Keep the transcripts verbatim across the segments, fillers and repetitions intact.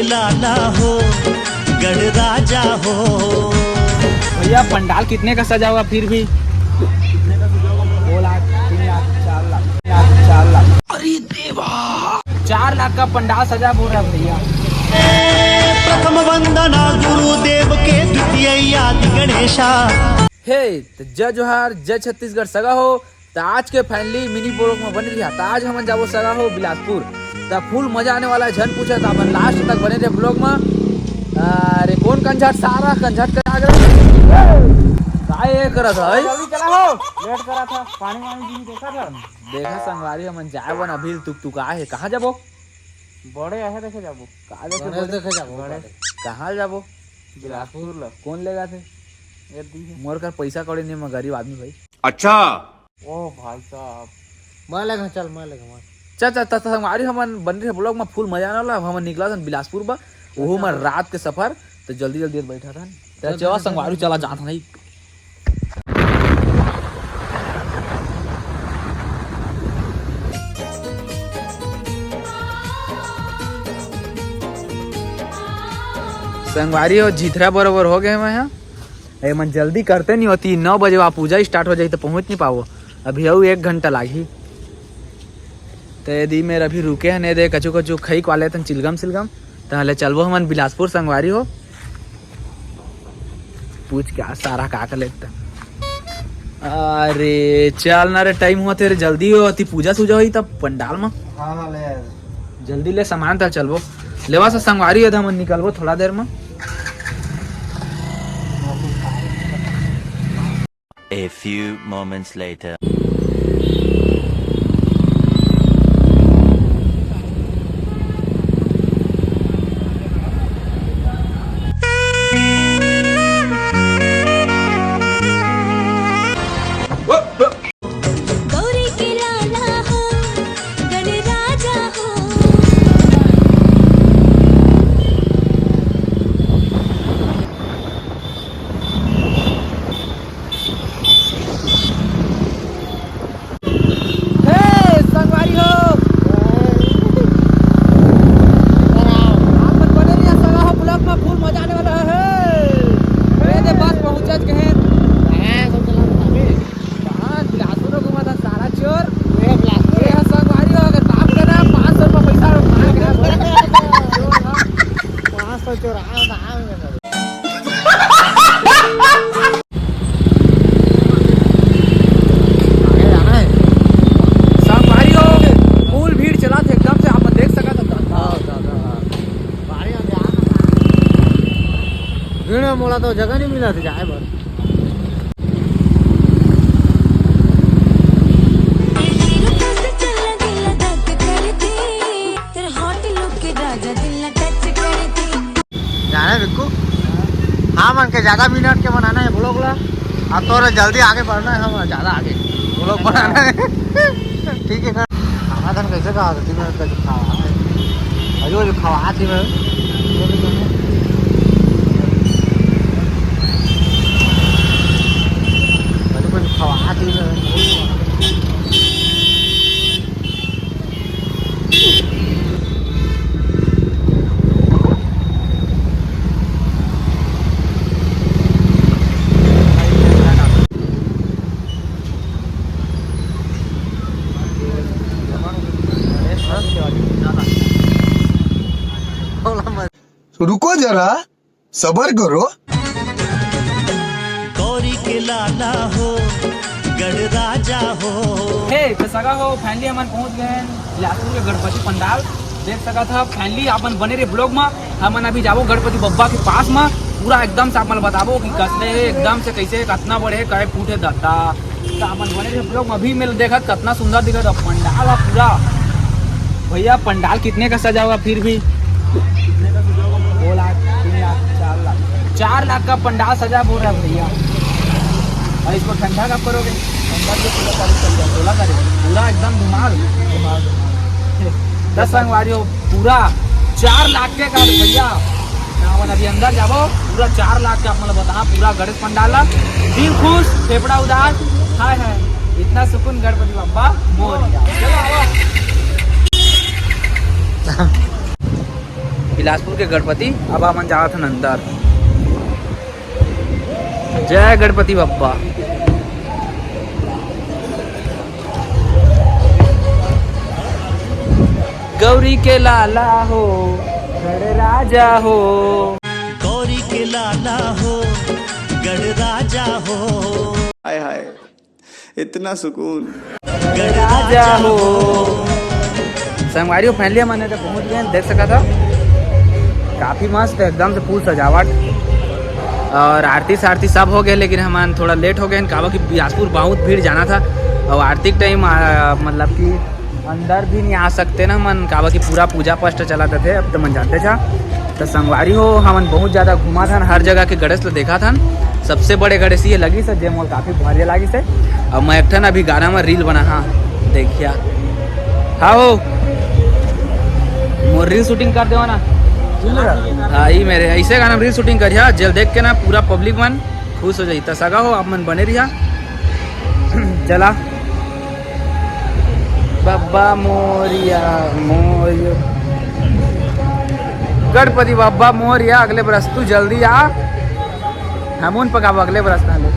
लाला हो, गढ़ राजा हो। भैया, पंडाल कितने का सजा हुआ? फिर भी कितने का सजा हुआ? दो लाख, तीन लाख, चार लाख, चार लाख। अरे देवा, चार लाख का पंडाल सजा बोल रहा है भैया। प्रथम वंदना गुरुदेव के, द्वितीय आदि गणेशा। हे, तो जय जोहार, जय छत्तीसगढ़ सगा हो। त आज के finally mini vlog में बने रहिया। त आज हमन जाबो सगा हो बिलासपुर। त full मजा आने वाला है, झन पूछा, त अपन last तक बने रहे vlog में। अरे कौन कंझट, सारा कंझट कर आ गया। काय ये करत है? जल्दी चला हो, लेट करा था, पानी वानी भी देखा था। देखा संगवारी, हमन जाए बन अभी तुक तुक आए है। कहाँ जाबो? बड़े आहे देखे जाबो। का देखे गणेश बड़े? देखे जाबो, बड़े। बड़े। कहाँ जाबो? बिलासपुर ला। कौन लेगा थे? ये दी है। मोर कर पैसा कौड़ी नहीं, मैं गरीब आदमी भाई। अच्छा। ओ भाई साहब। मैं लेगा, चल, मैं लेगा, मैं। चल, चल, त, त, संगवारी हमन बन रहे vlog में full मजा आने वाला। हमन निकला था बिलासपुर बा, ओहू में रात के सफर, तो जल्दी जल्दी बैठा था। त चल, चला चल, संगवारी, चल, चला जात नहीं। संगवारी हो, जीथरा बरोबर हो गए मैं यहाँ। ए मन जल्दी करते नहीं होती, नौ बजे वहाँ पूजा start हो जाई तो पहुँच नहीं पावो। अभी अउ एक घंटा लागही। तो यदि मेर अभी रुके हैं, नहीं दे कछु कछु खई खवा लेतन चिलगम सिलगम, तहले चलबो हमन बिलासपुर संगवारी हो। पूछ के आ सारा का कर लेते। अरे चल ना रे, time होते रे, जल्दी हो, अति पूजा सूजा होई तब पंडाल में। हाँ, हाँ, ले आए। जल्दी ले सामान त चलबो। लेवा से संगवारी हो, हमन निकलबो थोड़ा देर में। A few moments later. Gauri के लाला हो, गणराजा हो। हे, संगवारी हो। आप मन बने रहिया, सगा हो vlog में full मजा आने वाला है। ये दे बस पहुंचत गए। कहाँ बिलासपुर में घूमा था सारा चोर। ये संगवारी हो, अगर बाप के ना पाँच सौ रुपया पैसा मांग रहा है। पाँच सौ चोर, आओ ना, आओ ना। आगे जाना है। संगवारी हो, full भीड़ चला थे एकदम से, आप देख सकत हव। हाँ, हाँ, हाँ, हाँ। भीड़ में मोला तो जगह नहीं मिला था जाए बर। तेरे hot look के राजा दिल ना touch कर दे। जाने बिक्कू, हमन के ज्यादा मिनट के बनाना है vlog ला, अब तो जल्दी आगे बढ़ना है, हम ज्यादा आगे vlog बनाना है। ठीक है, खाना धन कैसे कहा था, तीन मिनट का जो खावा है, अजो जो खावा थी मैं। अजो कुछ खावा थी मैं। रुको जरा, सबर करो। गौरी के लाला हो, गढ़ राजा हो। हे, तो सगा हो, finally हमन पहुंच गए हैं बिलासपुर के गणपति पंडाल। देख सकत ह, finally आप मन बने रहे vlog में। हमन अभी जाबो गणपति बप्पा के पास में, पूरा एकदम से आप मन ल बताबो कि कसले हे, एकदम से कैसे, कितना बड़े हे, कै फुट हे दत्ता। तो आप मन बने रहे vlog में। अभी मैं देखत कतना सुंदर दिखत हे पंडाल ह पूरा। भैया, पंडाल कितने का सजा हुआ फिर भी? कितने का सजा हुआ? दो लाख, तीन लाख, चार लाख। चार लाख का पंडाल सजा बोल रहा है भैया। और इसको ठंडा कब करोगे? ठंडा के पूरा तारीख चल जाए, सोलह तारीख। पूरा एकदम धुमाल। धुमाल, धुमाल। दस संगवारी हो, पूरा चार लाख के का भैया। हमन अभी अंदर जाबो, पूरा चार लाख के आप मन ल बता, पूरा गणेश पंडाल ला। दिल खुश, फेफड़ा उदास, हाय हाय, इतना सुकून गणपति बप्पा मोरया। चलो, आओ। बिलासपुर के गणपति, अब हमन जावत हन अंदर। जय गणपति बप्पा। गौरी के लाला हो, गणराजा हो। गौरी के लाला हो, गणराजा हो। हाय हाय, इतना सुकून। गणराजा हो। संगवारी हो, finally हमन एदे पहुंच गए, देख सकत हो काफी मस्त एकदम से full सजावट और आरती सारती सब हो गए, लेकिन हमन थोड़ा late हो गए, काबर कि बिलासपुर बहुत भीड़ जाना था और आरती के time मतलब कि अंदर भी नहीं आ सकते ना हमन, काबर कि पूरा पूजा पाठ चलत रथे, अब तो मन जानते छा। तो संगवारी हो, हमन बहुत ज्यादा घूमत हन, हर जगह के गणेश ल देखत हन। सबसे बड़े गणेश ये लगिस हे, जे मोला काफी बढ़िया लगिस हे। अब मैं एक ठन अभी गाना में reel बना, हाँ, देखिया। हाँ हो, मोर reel shooting कर देवा ना। हाँ, ई मेरे ऐसे गाना में reel shooting करिया, जेला देख के ना पूरा public मन खुश हो जाई। त सगा हो, आप मन बने रहिया। चला। बप्पा मोरिया, मोरिया। गणपति बप्पा मोरिया, अगले बरस तू जल्दी आ। हमन पकाबो अगले बरस ताले।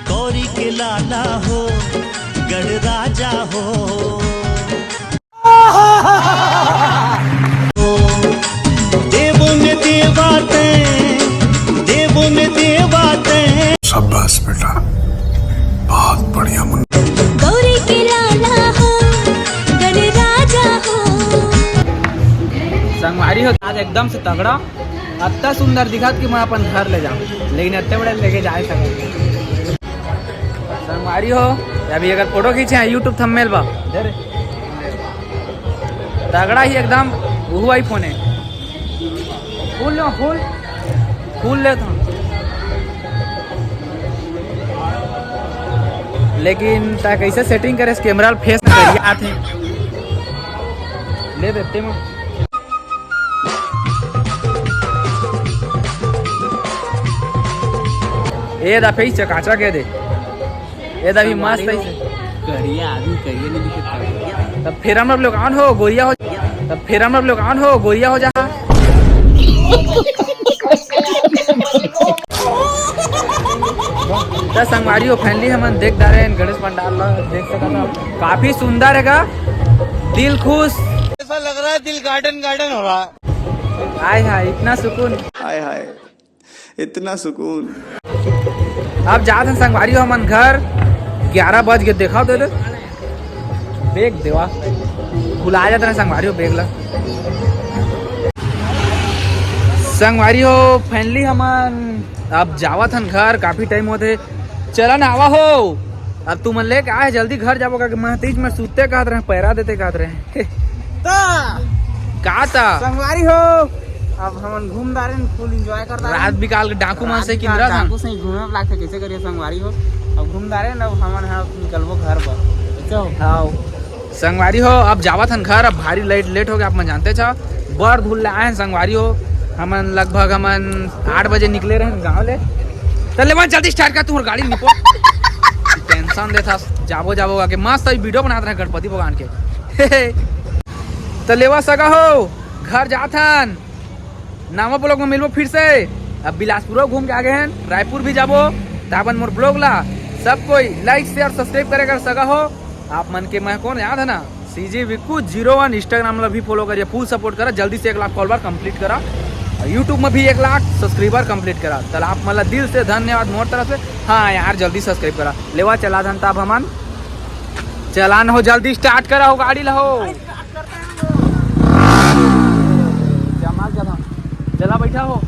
गौरी के लाला हो, गणराजा हो। देवों में देवा तैं, देवों में देवा तैं। शाबाश बेटा, बहुत बढ़िया मुन्ना। गौरी के लाला हो, गणराजा हो। संगवारी हो, आज एकदम से तगड़ा, अत्ता सुंदर दिखत कि मैं अपन घर ले जाऊं, लेकिन अत्ते बड़े लेके जाए सकत। संगवारी हो, अभी अगर फोटो खींचे हैं YouTube thumbnail बा, दे रे। तगड़ा ही एकदम, उहू iPhone है। Full लो, full, full ले तो। लेकिन ता कैसे setting करे camera face ना करिया आथे। ले देते मैं। ए दा face चकाचक है दे। ए दा भी मस्त है। करिया आदमी करिया नहीं दिखे, करिया। तब फेर हम लोग on हो, गोरिया हो। तब फेर हम लोग on हो, गोरिया हो जा। त संगवारी हो, finally हमन देख डारे हैं गणेश पंडाल ला, देख सकत हो, काफी सुंदर है का, दिल खुश। ऐसा लग रहा है दिल garden garden हो रहा है। हाय हाय, इतना सुकून। हाय हाय, इतना सुकून। अब जात हन संगवारी हो हमन घर, ग्यारह बज के, देखा दे दे। बेग देवा, भुला जात रहे संगवारी हो बेग ला। संगवारी हो, finally हमन अब जावत हन घर, काफी time होथे। चला ना आवा हो, अब तू मन लेके आए, जल्दी घर जाबो का, महतीज में सुते कहत रहे, पैरा देते कहत रहे। ता का ता? संगवारी हो, अब हमन घूम दारेन, full enjoy कर दारेन। रात बिकाल के डाकू मन से रात किंदरा बिकाल था। डाकू से घूमे लागथे, कैसे करिए संगवारी हो? अब घूम दारेन, अब हमन ह निकलबो घर बर। चलो। हाँ। संगवारी हो, अब जावत हन घर, अब भारी late, late हो गया, आप मन जानते छा। बड़ धूल ले आए हैं संगवारी हो, हमन लगभग हमन आठ बजे निकले रहे गाँव ले। त ले मन जल्दी start कर, तुम्हार गाड़ी निपो। Tension देथा, जाबो जाबो करके मस्त अभी video बनात रहे गणपति भगवान के। त लेवा सगा हो, घर जात हन, नवा vlog में मिलबो फिर से। अब बिलासपुर घूम के आ गए हैं, रायपुर भी जाबो। त अपन मोर vlog ला सब कोई like, share, subscribe करे कर सगा हो। आप मन के मैं कौन याद है ना, C G Vikku zero one, Instagram ला भी follow करिए, full support करा। जल्दी से एक लाख follower complete करा, और YouTube में भी एक लाख subscriber complete करा। त आप मन ला दिल से धन्यवाद मोर तरफ से। हाँ यार, जल्दी subscribe करा। लेवा चला धन ताब हमन चलान हो, जल्दी start करा हो गाड़ी ला हो। जमा जमा। चला बैठा हो।